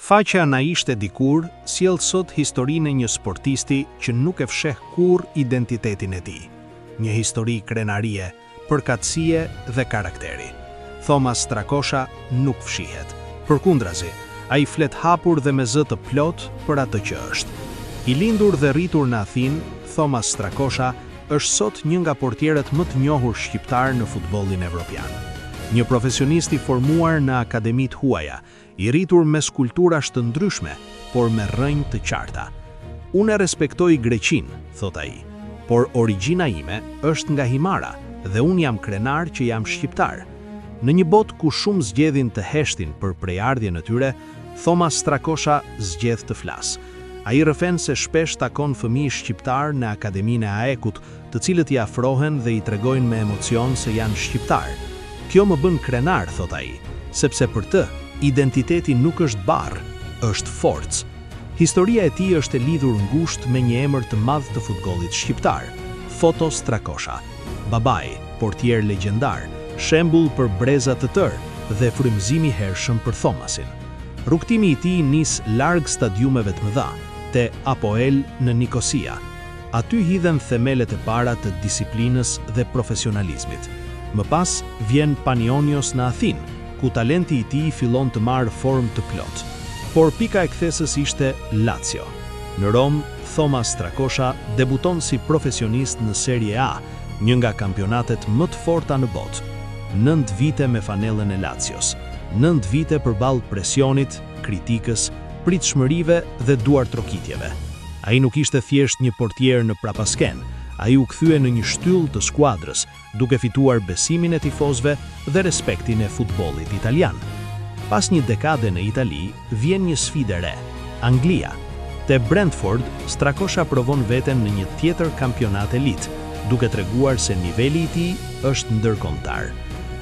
Faqja Na ishte dikur sjell sot historinë e një sportisti që nuk e fsheh kurrë identitetin e tij. Një histori krenarie, përkatësie dhe karakteri. Thomas Strakosha nuk fshihet. Përkundrazi, ai flet hapur dhe me zë të plotë për atë që është. I lindur dhe rritur në Athinë, Thomas Strakosha është sot një nga portierët më të njohur shqiptarë në futbollin evropian. Një profesionist i formuar në akademi të huaja, I rritur mes kulturash të ndryshme, por me rrënjë të qarta. Unë e respektoj Greqinë, thotë ai, por origjina ime është nga Himara dhe unë jam krenar që jam shqiptar. Në një botë ku shumë zgjedhin të heshtin për prejardhjen e tyre, Thomas Strakosha zgjedh të flasë. Ai rrëfen se shpesh takon fëmijë shqiptarë në Akademinë e AEK-ut, të cilët i afrohen dhe i tregojnë me emocion se janë shqiptarë. Kjo më bën krenar, thotë ai, sepse për të, identiteti nuk është barrë, është forcë. Historia e tij është e lidhur ngushtë me një emër të madh të futbollit shqiptar, Foto Strakosha. Babai, portier legjendar, shembull për breza të tërë dhe frymëzim i hershëm për Thomasin. Rrugëtimi i tij nis larg stadiumeve të mëdha, te Apoel në Nikosia. Aty hidhen themelet e para të disiplinës dhe profesionalizmit. Më pas vjen Panionios në Athinë, ku talenti i tij fillon të marrë formë të plotë. Por pika e kthesës ishte Lazio. Në Romë, Thomas Strakosha debuton si profesionist në Serie A, një nga kampionatet më të forta në botë. Nëntë vite me fanellën e Lazios. Nëntë vite përballë presionit, kritikës, pritshmërive dhe duartrokitjeve. Ai nuk ishte thjesht një portier në prapaskenë, ai u kthye në një shtyllë të skuadrës, duke fituar besimin e tifozëve dhe respektin e futbollit italian. Pas një dekade në Itali, vjen një sfidë e re, Anglia. Te Brentford, Strakosha provon veten në një tjetër kampionat elitë, duke treguar se niveli i tij është ndërkombëtar.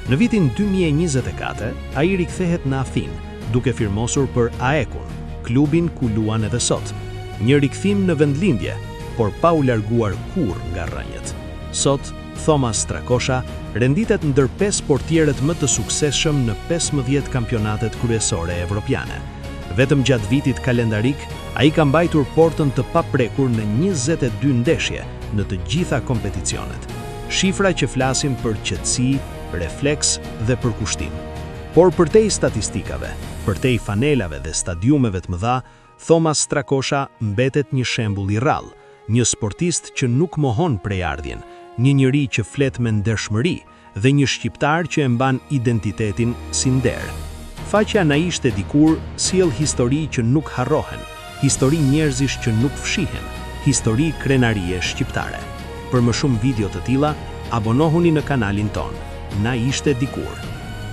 Në vitin 2024, ai rikthehet në Athinë, duke firmosur për AEK-un, klubin ku luan edhe sot. Një rikthim në vendlindje, por pa u larguar kurrë nga rrënjët. Sot, Thomas Strakosha renditet ndër pesë portierët më të suksesshëm në 15 kampionatet kryesore evropiane. Vetëm gjatë vitit kalendarik, ai ka mbajtur portën të paprekur në 22 ndeshje në të gjitha kompeticionet. Shifra që flasin për qetësi, refleks dhe përkushtim. Por përtej statistikave, përtej fanelave dhe stadiumeve të mëdha, Thomas Strakosha mbetet një shembull i rrallë, një sportist që nuk mohon prejardhjen, një njeri që flet me ndershmëri dhe një shqiptar që e mban identitetin si nder. Faqja Na ishte dikur sjell histori që nuk harrohen, histori njerëzish që nuk fshihen, histori krenarie shqiptare. Për më shumë video të tilla, abonohuni në kanalin tonë. Na ishte dikur.